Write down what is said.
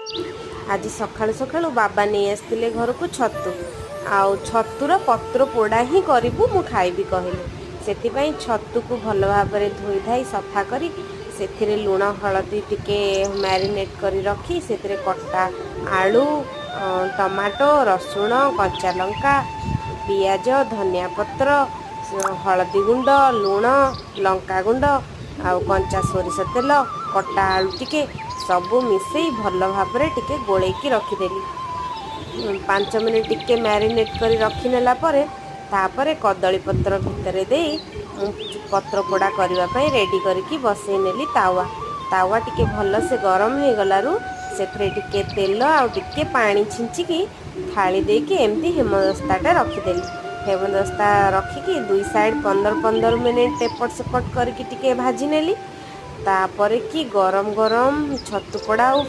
ଆଜି ସକାଳୁ ସକାଳୁ ବାବା ନେଇ ଆସିଥିଲେ ଘରକୁ ଛତୁ। ଆଉ ଛତୁର ପତ୍ର ପୋଡ଼ା ହିଁ କରିବୁ, ମୁଁ ଖାଇବି କହିଲେ। ସେଥିପାଇଁ ଛତୁକୁ ଭଲ ଭାବରେ ଧୋଇ ଧାଇ ସଫା କରି, ସେଥିରେ ଲୁଣ ହଳଦୀ ଟିକେ ମ୍ୟାରିନେଟ୍ କରି ରଖି, ସେଥିରେ କଟା ଆଳୁ, ଟମାଟୋ, ରସୁଣ, କଞ୍ଚା ଲଙ୍କା, ପିଆଜ, ଧନିଆ ପତ୍ର, ହଳଦୀ ଗୁଣ୍ଡ, ଲୁଣ, ଲଙ୍କା ଗୁଣ୍ଡ ଆଉ କଞ୍ଚା ସୋରିଷ ତେଲ, କଟା ଆଳୁ ଟିକେ ସବୁ ମିଶେଇ ଭଲ ଭାବରେ ଟିକେ ଗୋଳେଇକି ରଖିଦେଲି। 5 ମିନିଟ୍ ଟିକେ ମ୍ୟାରିନେଟ୍ କରି ରଖିନେଲା ପରେ, ତାପରେ କଦଳୀ ପତ୍ର ଭିତରେ ଦେଇ ମୁଁ ପତ୍ର ପୋଡ଼ା କରିବା ପାଇଁ ରେଡ଼ି କରିକି ବସେଇ ନେଲି ତାୱା। ତାୱା ଟିକେ ଭଲସେ ଗରମ ହେଇଗଲାରୁ ସେଥିରେ ଟିକେ ତେଲ ଆଉ ଟିକେ ପାଣି ଛିଞ୍ଚିକି ଥାଳି ଦେଇକି ଏମିତି ହେମଦସ୍ତାଟା ରଖିଦେଲି। ହେମଦସ୍ତା ରଖିକି ଦୁଇ ସାଇଡ଼୍ 15 15 ମିନିଟ୍ ଏପଟ ସେପଟ କରିକି ଟିକେ ଭାଜି ନେଲି। ତାପରେ କି ଗରମ ଗରମ ଛତୁ ପୋଡ଼ା ଆଉ